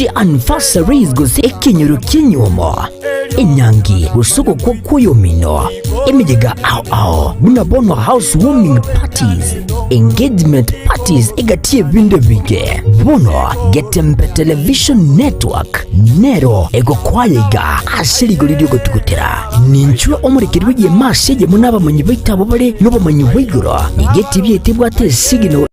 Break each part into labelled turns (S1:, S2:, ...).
S1: Chi anniversaries gose ekenyoro ki'enyuomo, enyangi gose ogokwa kw'oyomino, emeyega ao ao buna bono house warming parties, engagement parties egati y'ebinto ebinge. Bono Getembe Television Network nero egokwaya iga ase rigori ri'ogotugutera. Ninchwe omorekeri bw'egeema ase eyemo n'abamanyi baito abwo bare nobomanyi bwa igoro, nigo etibi yaito ebwate esigino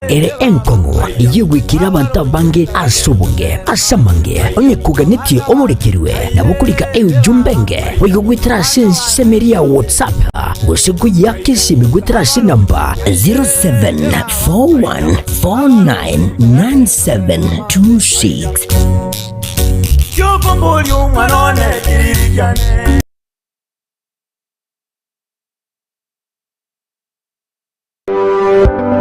S1: ere enkong'u eyio egwekire abanto abange ase obonge. Ase amange, onye koganetie omorekerwe, nabo korika eujumbe enge boigo goetera ase ensemo eria ya WhatsApp gose koyiaka esimi goetera ase enamba 0741499726.
S2: Kiokomboria omwana one kiriri kiane.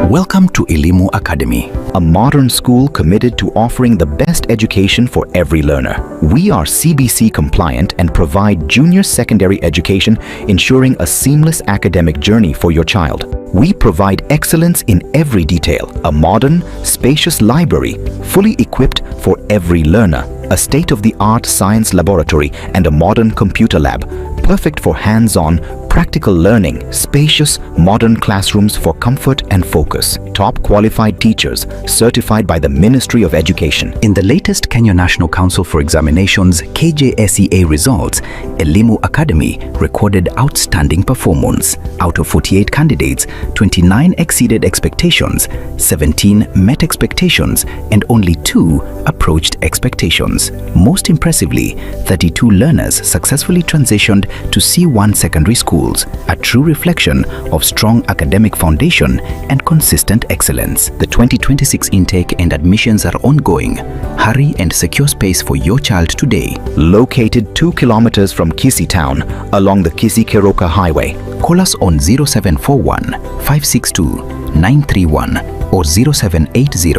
S3: Welcome to Elimu Academy, a modern school committed to offering the best education for every learner. We are CBC compliant and provide junior secondary education, ensuring a seamless academic journey for your child. We provide excellence in every detail, a modern, spacious library, fully equipped for every learner, a state-of-the-art science laboratory and a modern computer lab, perfect for hands-on, practical learning, spacious, modern classrooms for comfort and focus, top qualified teachers certified by the Ministry of Education.
S4: In the latest Kenya National Council for Examinations KJSEA results, Elimu Academy recorded outstanding performance. Out of 48 candidates, 29 exceeded expectations, 17 met expectations, and only 2 approached expectations. Most impressively, 32 learners successfully transitioned to C1 secondary schools, a true reflection of strong academic foundation and consistent excellence. The 2026 intake and admissions are ongoing. Hurry and secure space for your child today.
S3: Located 2 kilometers from Kisii town along the Kisii-Keroka Highway.
S4: Call us on 0741 562 931 or 0780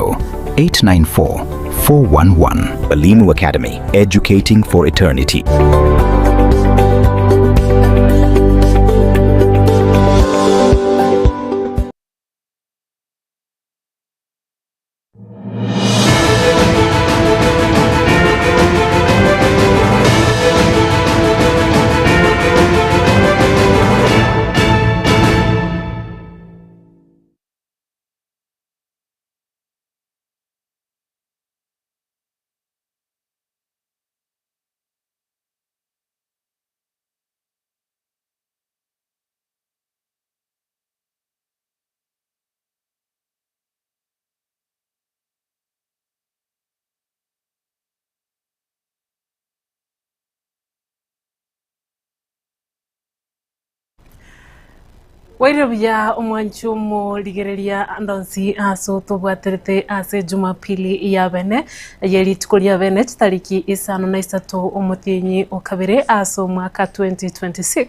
S4: 894 411.
S3: Elimu Academy, educating for eternity.
S5: Bwairire buya omwanchi omorigereria ande onsi ase otobwaterete ase Jumapili ya bene eye rituko ria bene chitariki isano na isato omotienyi o kabere ase omwaka 2026.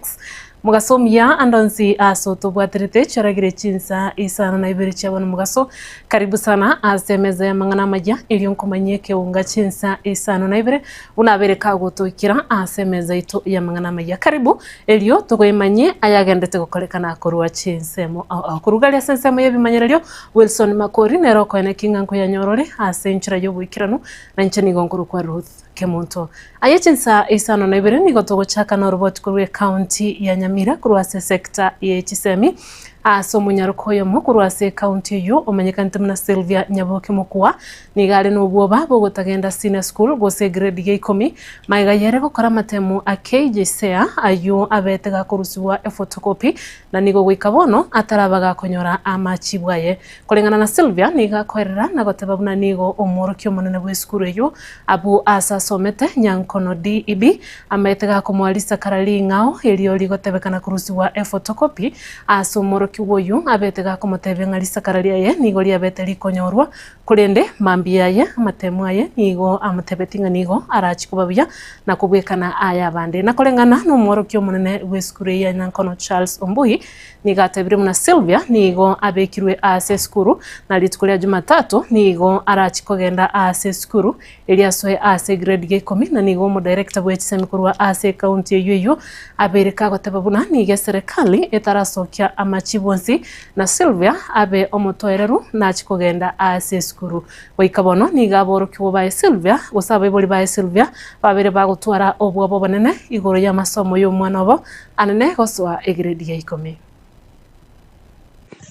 S5: Mogaso omuya ande onsi ase otobwaterete chiaragire chinsa isano na ibere chia bono mogaso. Karibu sana ase emeza y'amang'ana amaya erio nkomanyie ekeunga chinsa isano na ibere buna abere kagotoikera ase emeza yaito y'amang'ana amaya. Karibu Erio tokoimanyie ayagendete gokorekana korwa chinsemo ao ao. Korwa garia ase ensemo y'ebimanyererio, Wilson Makori nere okoenekia ng'a nkoyanyorore ase enchera y'oboikeranu, na inche nigo nkorokwa Ruth Kemunto. Aye chinsa isano na ibere nigo togochaka noroboti korwa ecounty ya Nyamira korwa ase esector ye chisemi ase omonyaroka oyomo korwa ase ecounty eyio omanyekanete buna Sylvia Nyaboke Mokua Nigo are nobwoba bw'ogotagenda senior school gose egrade ya ikomi, magega yere gokora amatemo a KJSEA ayio abete gakorusigwa ephotocopy na nigo goika bono ataraba gakonyora amachibu aye. Koreng'ana na Sylvia nigo akoerera na goteba buna nigo omworokia omonene bw'esukuru eyio abwo ase asomete Nyankono DEB amaete gakomoa risakara ring'ao erio rigotebekana korusigwa ephotocopy ase omworokigwa oyio abete gakomotebia ng'a risakara riaye nigo riabete rikonyorwa Korende mambia aye amatemo aye nigo amotebetie ng'a nigo arachie koba buya na kobwekana aya abande. Na koreng'ana nomworokia omonene bw'esukuru eye ya Nyankono Charles Ombui, nigo atebire buna Sylvia nigo abekirwe aase esukuru na rituko ria Jumatatu nigo arachie kogenda aase esukuru erio asoe aase egrade ya ikomi na nigo omodirector bwechisemi korwa aase ecounty eyio eyio abeire kagoteba buna nigo eserekali etarasokia amachibu. Bonsi na Sylvia abe omotoereru nachi kogenda ase esukuru. Goika bono niga aborokigwa bae Sylvia gose abaibori bae Sylvia babere bagotwara obwobo bonene igoro ya masomo ya omwana obo anene gosoa egredi ya 10.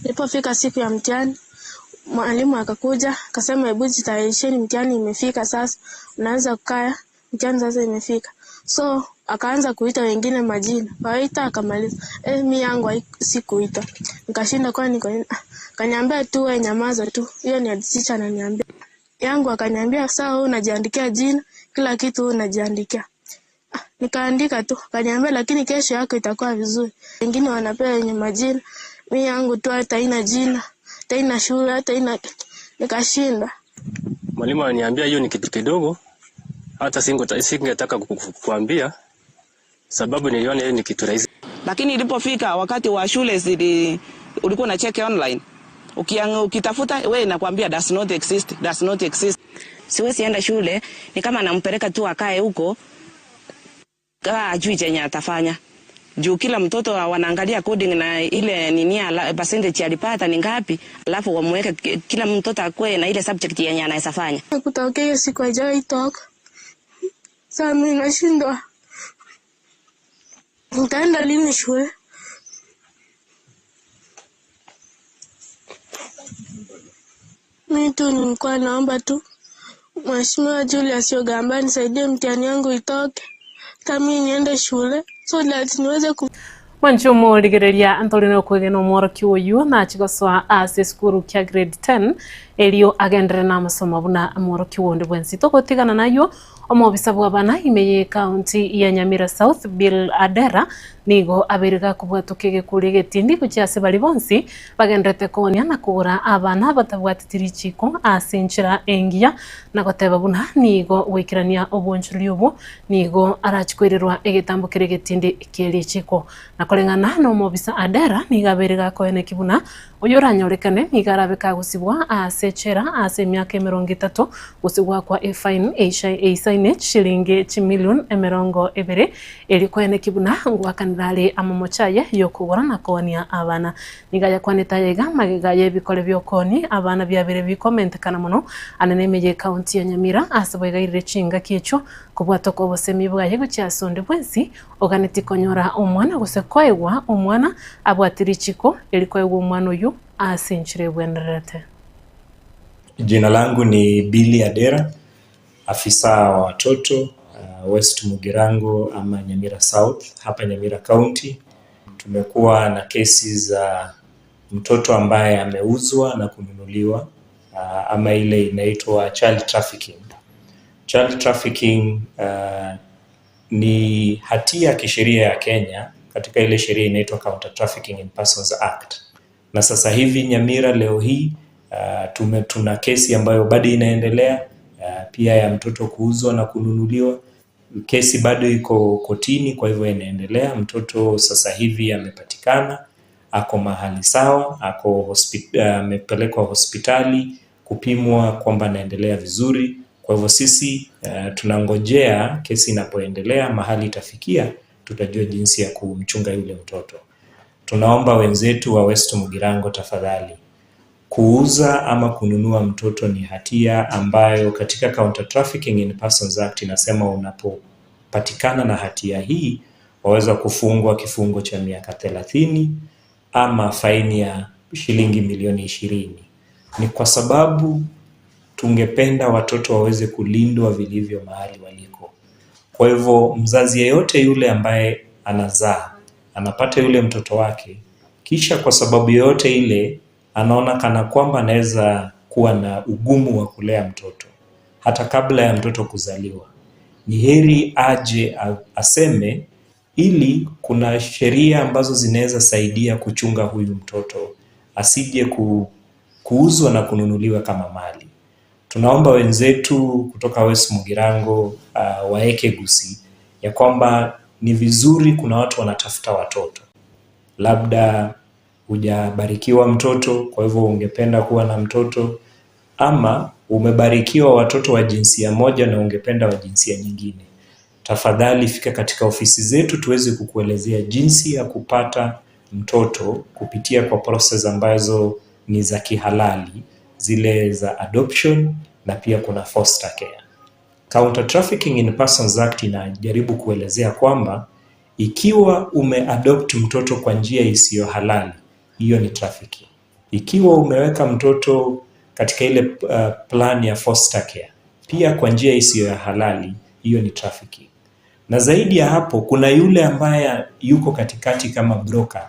S6: Ilipofika siku ya mtihani, mwalimu akakuja akasema, hebu jitayarisheni, mtihani imefika sasa, unaanza kukaa, mtihani sasa imefika. So akaanza kuita wengine majina, waita akamaliza. Mi yangu sikuita, nikashinda kwani kwa nini? Akaniambia tu wewe nyamaza tu, hiyo ni teacher ananiambia. Yangu akaniambia sawa, wewe unajiandikia jina, kila kitu wewe unajiandikia. Nikaandika tu, akaniambia lakini kesho yako itakuwa vizuri. Wengine wanapewa wenye majina, mi yangu tu hata haina jina, hata haina shule, hata haina kitu. Nikashinda.
S7: Mwalimu aliniambia hiyo ni kitu kidogo, hata singetaka kukuambia sababu niliona hiyo ni kitu rahisi.
S8: Lakini ilipofika wakati wa shule ulikuwa una check online. Ukitafuta wewe inakwambia does not exist, does not exist. Siwezi enda shule, ni kama nampeleka tu akae huko, kama ajui chenye atafanya. Juu kila mtoto wanaangalia coding na ile nini percentage alipata ni ngapi, alafu wamweke kila mtoto akue na ile subject yenye anaweza fanya.
S6: Kutokea hiyo siku haijawahi toka. Sasa mimi nashindwa. Nitaenda lini shule? Mimi tu nilikuwa naomba tu Mheshimiwa Julius Ogamba nisaidie mtihani yangu itoke, hata mimi niende shule so that niweze ku
S5: Mwanchumo rigereria Anthony okwegena omworoki oyu nachigosoa ase esukuru kia grade 10 erio agendere na amasomo buna omworoki wonde bwensi. Togotigana nayo omobisa bwa bana imeye county ya Nyamira South Bill Adera nigo aberiga kubwatuka egekuri egetindi gochia ase bari bonsi bagenderete konia na kogora abana batabwatitiri chiko ase enchera engiya na goteba buna nigo goikerania obonchorori obo nigo arachikoirerwa egetambo kere egetindi kieri chiko. Na koreng'ana na omobisa Adera nigo aberiga koeneki buna oyo oranyorekane nigo arabe kagosibwa ase echera ase emiaka 30 gose gwakwa efine eisaine shilingi chimilion 20 eri koeneki buna ngwakanirare amamochaye yokogora na konia abana. Niga yakwaneta yega magega yebikore byokoni abana byabere bikomentekana mono anene meje county ya Nyamira ase bwegairire chinga kiecho kobwatoka obosemi bwaye gochia sonde bwensi oganeti konyora omwana gose koegwa omwana abwatiri chiko eri koegwa omwana oyu ase enchire bwenerete.
S9: Jina langu ni Billy Adera, afisa wa watoto West Mugirango ama Nyamira South hapa Nyamira County. Tumekuwa na kesi za mtoto ambaye ameuzwa na kununuliwa ama ile inaitwa child trafficking. Child trafficking ni hatia ya kisheria ya Kenya katika ile sheria inaitwa Counter Trafficking in Persons Act. Na sasa hivi Nyamira leo hii tuna kesi ambayo bado inaendelea pia ya mtoto kuuzwa na kununuliwa. Kesi bado iko kotini, kwa hivyo inaendelea. Mtoto sasa hivi amepatikana, ako mahali sawa, ako amepelekwa hospitali kupimwa kwamba anaendelea vizuri. Kwa hivyo sisi tunangojea kesi inapoendelea mahali itafikia, tutajua jinsi ya kumchunga yule mtoto. Tunaomba wenzetu wa West Mugirango, tafadhali, kuuza ama kununua mtoto ni hatia ambayo katika Counter Trafficking in Persons Act inasema unapopatikana na hatia hii waweza kufungwa kifungo cha miaka 30 ama faini ya shilingi milioni 20. Ni kwa sababu tungependa watoto waweze kulindwa vilivyo mahali waliko. Kwa hivyo mzazi yeyote yule ambaye anazaa, anapata yule mtoto wake, kisha kwa sababu yoyote ile anaona kana kwamba anaweza kuwa na ugumu wa kulea mtoto hata kabla ya mtoto kuzaliwa, ni heri aje aseme, ili kuna sheria ambazo zinaweza saidia kuchunga huyu mtoto asije kuuzwa na kununuliwa kama mali. Tunaomba wenzetu kutoka West Mugirango waeke gusi ya kwamba ni vizuri, kuna watu wanatafuta watoto, labda hujabarikiwa mtoto, kwa hivyo ungependa kuwa na mtoto, ama umebarikiwa watoto wa jinsia moja na ungependa wa jinsia nyingine. Tafadhali fika katika ofisi zetu tuweze kukuelezea jinsi ya kupata mtoto kupitia kwa process ambazo ni za kihalali, zile za adoption na pia kuna foster care. Counter Trafficking in Persons Act inajaribu kuelezea kwamba ikiwa umeadopt mtoto kwa njia isiyo halali, hiyo ni trafficking. Ikiwa umeweka mtoto katika ile plan ya foster care, pia kwa njia isiyo ya halali, hiyo ni trafficking. Na zaidi ya hapo, kuna yule ambaye yuko katikati kama broker.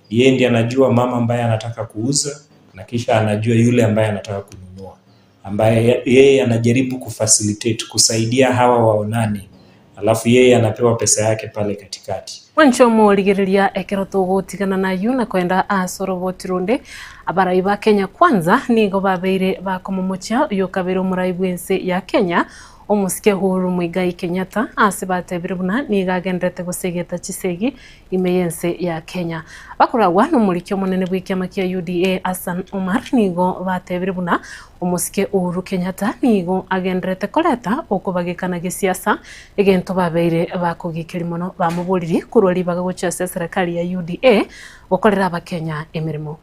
S9: Yeye ndiye anajua mama ambaye anataka kuuza na kisha anajua yule ambaye anataka kununua, ambaye yeye anajaribu kufacilitate, kusaidia hawa waonane, alafu yeye anapewa pesa yake pale katikati.
S5: Mwancho origereria ekero tugutigana nayu na kwenda asoroboti runde abarai ba Kenya Kwanza nigo babeire bakomomocha uyo kabere omurai bwense ya Kenya omusike Uhuru Muigai Kenyatta ase batebire buna niga agendete gusegeta chisegi ime yense ya Kenya. Bakoragwa n'omurikio omonene bw'ekiama kia UDA Hassan Omar nigo batebire buna omusike Uhuru Kenyatta nigo agenderete koreta okobagekana gesiasa egento babeire bakogikeri mono bamuburirie kurwa ribaga gochia ase serikali ya UDA gokorera abakenya emirimo.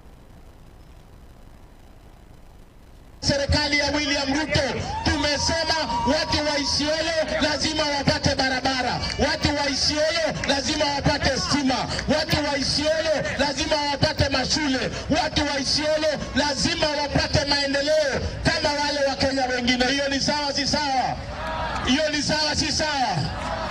S10: Serikali ya William Ruto tumesema watu wa Isiolo lazima wapate barabara, watu wa Isiolo lazima wapate stima, watu wa Isiolo lazima wapate mashule, watu wa Isiolo lazima wapate maendeleo kama wale wa Kenya wengine. Hiyo ni sawa, si sawa? Hiyo ni sawa, si sawa?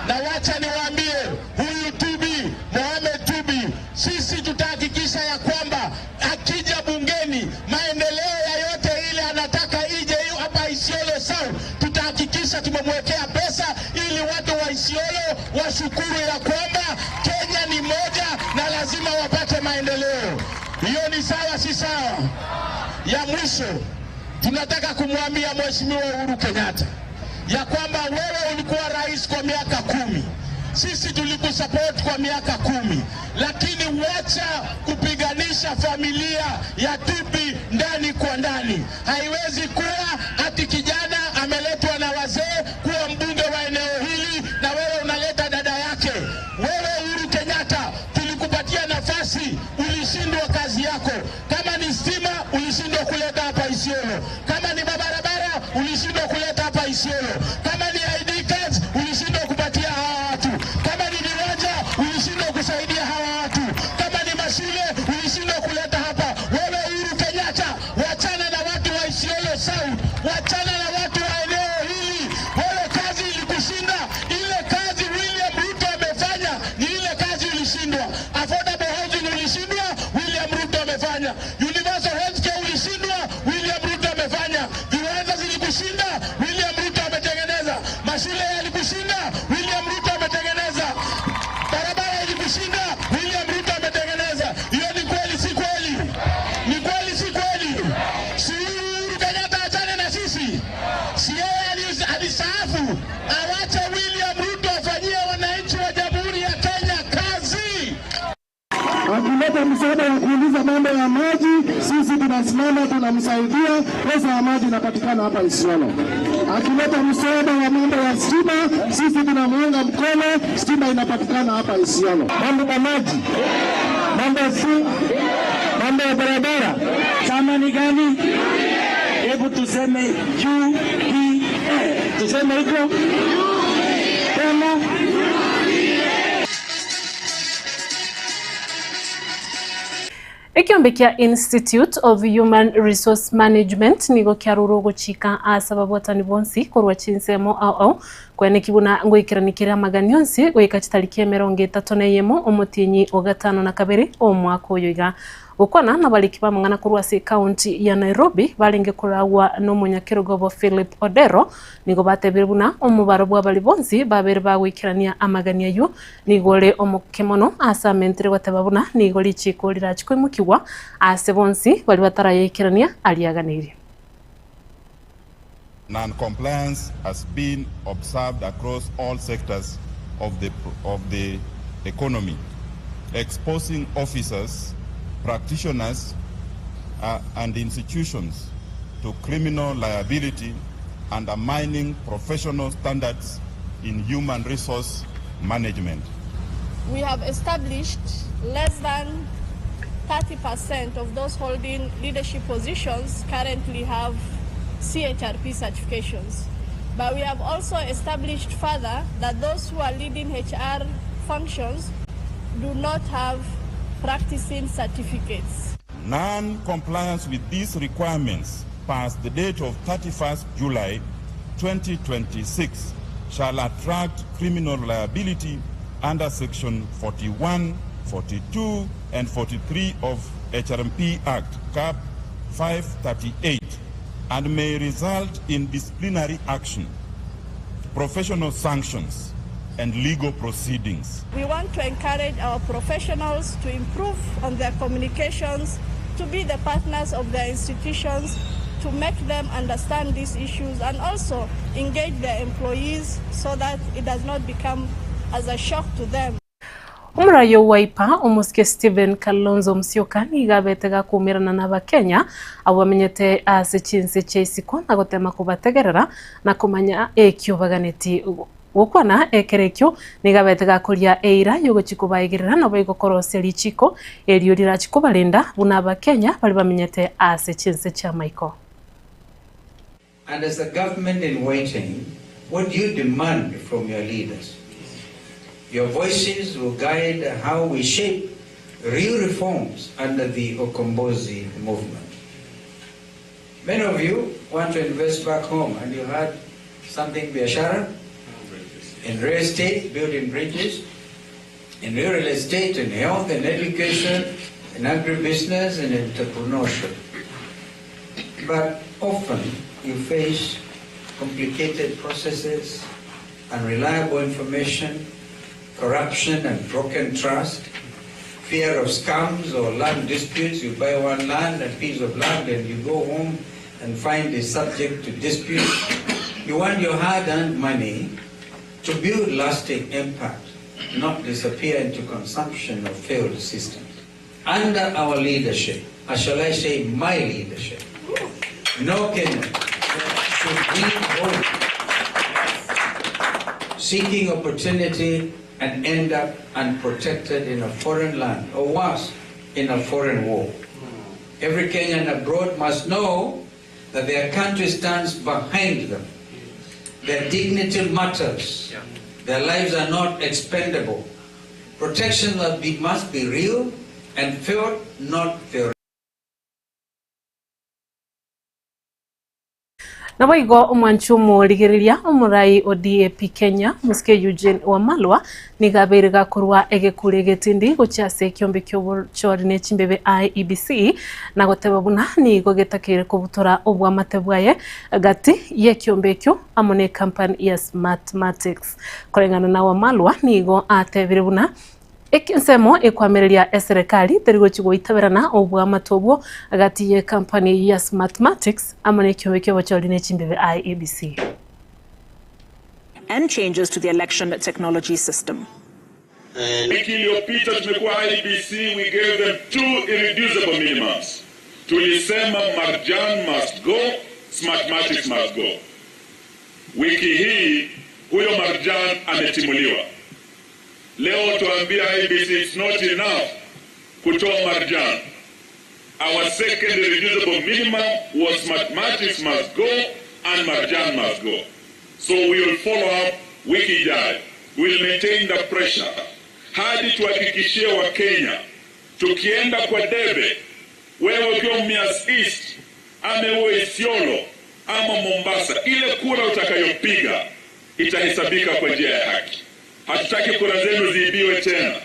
S10: Na wacha niwaambie, huyu Tubi, Mohamed Tubi, sisi tutahakikisha ya kwamba akija bungeni maendeleo ya yote ile anataka ije hapa Isiolo South, tutahakikisha tumemwekea pesa ili watu wa Isiolo washukuru ya kwamba Kenya ni moja na lazima wapate maendeleo. Hiyo ni sawa, si sawa? Ya mwisho, tunataka kumwambia Mheshimiwa Uhuru Kenyatta ya kwamba wewe ulikuwa rais kwa miaka 10. Sisi tulikusupport kwa miaka 10, lakini wacha kupiganisha familia ya Tubi ndani kwa ndani. Haiwezi kuwa ati kijana ameletwa na wazee kuwa mbunge wa eneo hili na wewe unaleta dada yake. Wewe Uhuru Kenyatta, tulikupatia nafasi, ulishindwa kazi yako. Kama ni stima, ulishindwa kuleta hapa Isiolo. Kama ni barabara, ulishindwa kuleta hapa Isiolo. Kama ni ID cards, ulishindwa kupatia hawa watu. Kama ni viwanja, ulishindwa kusaidia hawa watu. Kama ni mashule, ulishindwa kuleta hapa. Wewe Uhuru Kenyatta, wachana na watu wa Isiolo South, wachana na watu wa eneo hili. Wewe kazi ilikushinda. Ile kazi William Ruto amefanya ni ile kazi ulishindwa. Affordable housing ulishindwa, William Ruto amefanya. Universal healthcare ulishindwa, William Ruto amefanya. Viwanja zilikushinda, William Ruto ametengeneza. Mashule yalikushinda, William Ruto ametengeneza. Barabara ilikushinda, William Ruto ametengeneza. Hiyo ni kweli, si kweli? Ni kweli, si kweli? Si Uhuru Kenyatta achane na sisi? Si yeye alistaafu? Awache William Ruto afanyie wananchi wa Jamhuri ya Kenya kazi.
S11: Akileta msaada wa kuuliza mambo ya maji, sisi tunasimama tunamsaidia, pesa ya maji inapatikana hapa Isiolo. Akileta msaada wa mambo ya stima, sisi tunamuunga mkono, stima inapatikana hapa Isiolo. Mambo ya maji, mambo ya stima, mambo ya barabara, chama ni gani? Hebu tuseme UDA. Tuseme hivyo tena.
S5: Ekiombe kia Institute of Human Resource Management nigo kiaruro gochika asababu atani bonsi korwa chinsemo au au kwene kibuna ngoikiranikira maganionsi goika chitariki 31 omotinyi ogatano na kabere omwaka oyo iga gukwana na baliki bamangana korwa ase county ya Nairobi balenge kuragwa n'omunyakirogobo Philip Odero nigo batebire buna omubaro bwa bali bonsi babere bagwikirania amagania yo nigore omukemono asamentere gwateba buna nigo lichiko lirachikoimukigwa ase bonsi bali batarayikirania aliaganirie.
S12: Non-compliance has been observed across all sectors of the economy, exposing officers, practitioners, and institutions to criminal liability, undermining professional standards in human resource management.
S13: We have established less than 30% of those holding leadership positions currently have CHRP certifications. But we have also established further that those who are leading HR functions do not have practicing certificates.
S12: Non-compliance with these requirements past the date of 31st July 2026 shall attract criminal liability under Section 41, 42, and 43 of HRMP Act, Cap 538, and may result in disciplinary action, professional sanctions, and legal proceedings.
S13: We want to encourage our professionals to improve on their communications, to be the partners of their institutions, to make them understand these issues, and also engage their employees so that it does not become as a shock to them.
S5: Omurayo waipa omusike Stephen Kalonzo Musyoka nigabetega kumirana n'Abakenya abo bamenyete ase chinse chia na gotema kubategerera na kumanya ekio baganeti gukwana ekerekio nigabetega kuria eira yogochikubaigirira na baigokorosia lichiko erio rirachikubarinda buna Abakenya bari bamenyete ase chinse chia maiko.
S14: And as a government in waiting, what do you demand from your leaders? Your voices will guide how we shape real reforms under the Okombozi movement. Many of you want to invest back home, and you had something biashara, in real estate, building bridges, in real estate, in health, in education, in agribusiness, in entrepreneurship. But often you face complicated processes, unreliable information, corruption and broken trust, fear of scams or land disputes. You buy one land, a piece of land, and you go home and find it subject to dispute. You want your hard-earned money to build lasting impact, not disappear into consumption of failed systems. Under our leadership, or shall I say my leadership, no Kenyan should be home seeking opportunity and end up unprotected in a foreign land, or worse, in a foreign war. Every Kenyan abroad must know that their country stands behind them. Their dignity matters. Their lives are not expendable. Protection must be real and felt, not theoretical.
S5: Nabaigo omwanchumo rigiriria omurai o DAP Kenya Musike Eugene Wamalwa nigabeirega kurwa egekure getindi gochase kiombe kyobuchori ne chimbebe IEBC na goteba buna nigo getakire kubutora obwamate bwaye gati ye kiombe kyo amone company ya Smartmatics korengana na Wamalwa nigo atebire buna Ekensemo ekwamereria eserikali terigo chigoitaberana obwamate obwo gati ye company ya Smartmatics amane kiombe kyobuchori ne chimbebe IEBC.
S15: And changes to the election technology system.
S16: Wiki iliyopita tumekuwa IEBC, we gave them two irreducible minimums. Tulisema Marjan must go, Smartmatics must go. Wiki hii huyo Marjan ametimuliwa. Leo tuambia IEBC it's not enough kutoa Marjan. Our second irreducible minimum was Smartmatics must go and Marjan must go. So we will follow up wiki ijayo. We will maintain the pressure hadi tuhakikishie wa Kenya tukienda kwa debe, wewe ukiwa Mumias East ama wewe Isiolo ama Mombasa, ile kura utakayopiga itahesabika kwa njia ya haki. Hatutaki kura zenu ziibiwe tena.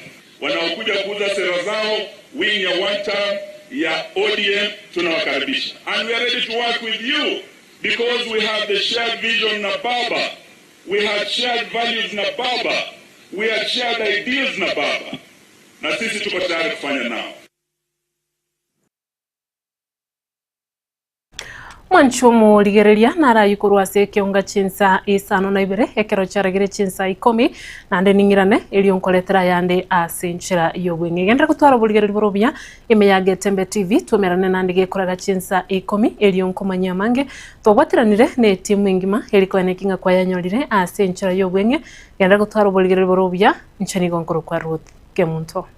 S16: Wanaokuja kuuza sera zao wing ya one term ya ODM tunawakaribisha. And we are ready to work with you because we have the shared vision na Baba. We have shared values na Baba. We have shared ideas na Baba. Na sisi tuko tayari kufanya nao.
S5: Mwanchumu ligereria narayikorwa ase kionga chinsa isano na ibere ekero charagire chinsa 10 nande ningirane elio nkoletera yande ase nchira yobwenge gendera kutwara buligereri borobia ime Getembe TV tumerane nande gekoraga chinsa 10 elio nkomanya mange tobwatiranire ne timu ingima eliko enekinga kwa yanyorire ase nchira yobwenge gendera kutwara buligereri borobia nchani gonkoro kwa Ruth Kemunto.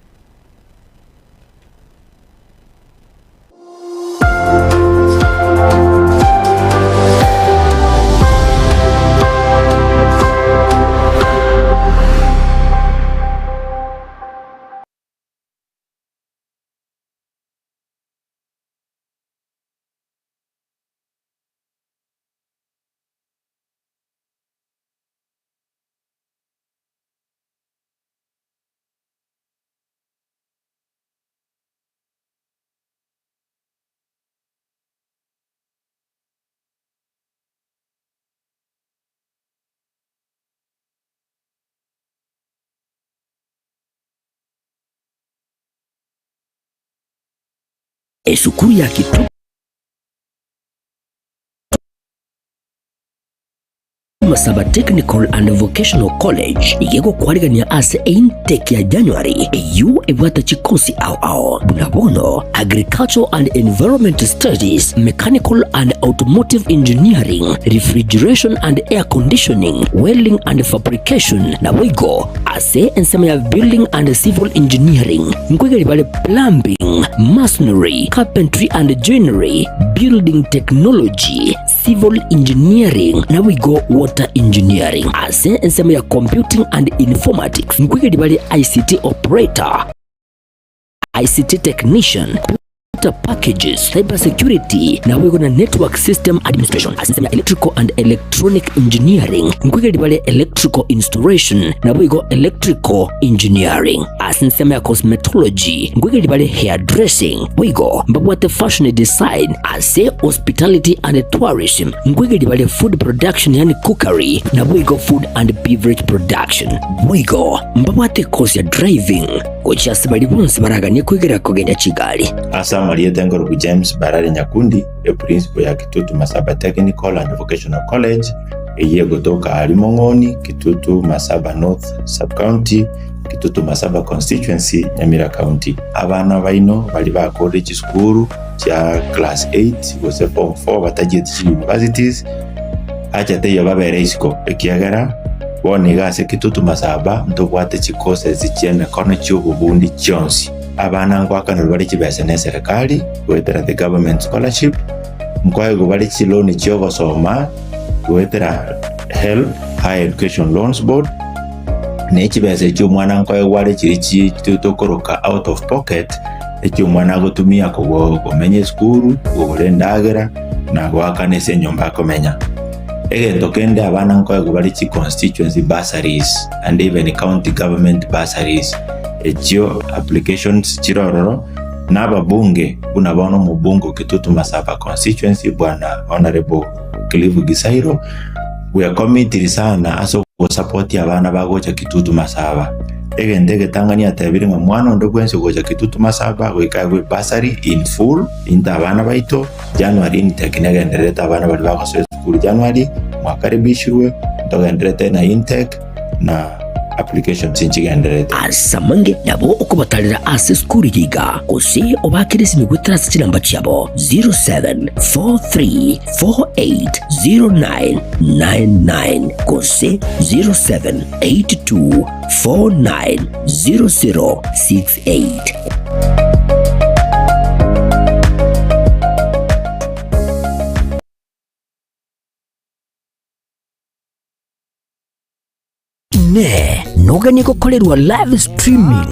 S1: Esukuru ya Kitutu Masaba Technical and Vocational College igegokwarigania ase intake ya January eyu ebwata chikosi ao ao buna bono Agricultural and Environment Studies, Mechanical and Automotive Engineering, Refrigeration and Air Conditioning, Welding and Fabrication na boigo ase ensemo ya Building and Civil Engineering nkwegeri bare Plumbing, Masonry, Carpentry and Joinery, Building Technology, Civil Engineering na boigo Water Engineering. Ase ensemo ya Computing and Informatics nkwegeri bare ICT Operator, ICT Technician, Computer Packages, Cyber Security na boigo na Network System Administration. Ase ensemo ya Electrical and Electronic Engineering nkwegeri bare Electrical Installation na boigo Electrical Engineering. Ase ensemo ya Cosmetology nkwegeri bare Hairdressing, boigo mbabwate Fashion Design. Ase Hospitality and Tourism nkwegeri bare Food Production, yani Cookery, na boigo Food and Beverage Production. Boigo mbabwate course ya Driving gochia ase bari bonsi baraganie kwegera kogenda chigari.
S17: Asa Mariete Ngorogu James Barare Nyakundi, e principal ya Kitutu Masaba Technical and Vocational College, eye gotoka Arimong'oni, Kitutu Masaba North Sub-County, Kitutu Masaba Constituency, Nyamira County. Abana baino bali bakore chisukuru cha class 8 gose form 4 batagiete chi universities acha teyo babere isiko ekiagera bono iga ase Kitutu Masaba ntobwate chicourses chia emikono chiobobundi chionsi. Abana nkwakanirwa bari chibesa na eserikali goetera the government scholarship, nkwaigwa bari chiloni chiogosoma goetera HELB, Higher Education Loans Board, na echibesa echio omwana nkoegwa are chiri tokoroka out of pocket echio omwana agotumia komenya esukuru, kogora endagera na goakana ase enyomba akomenya. Egento kende abana nkoegwa bari chi constituency bursaries and even county government bursaries echio applications chirororo na ababunge buna bono omobunge o Kitutu Masaba Constituency bwana Honorable Cliff Gisairo, we are committed sana ase ogosupport abana bagocha Kitutu Masaba. Egento egetang'ani atebire ng'a mwana onde bwensi gocha Kitutu Masaba goika agwe bursary in full. Inte abana baito January intake negendererete, abana bari bagosoa esukuru January mwakaribishirwe, ntogenderete na intake na applications nchigenderete.
S1: Asamange nabo okobatarera ase esukuru yiga gose obakire esimi ase chinamba chiabo 0743480999 gose 0782490068. Ne noganie gukorerwa live streaming.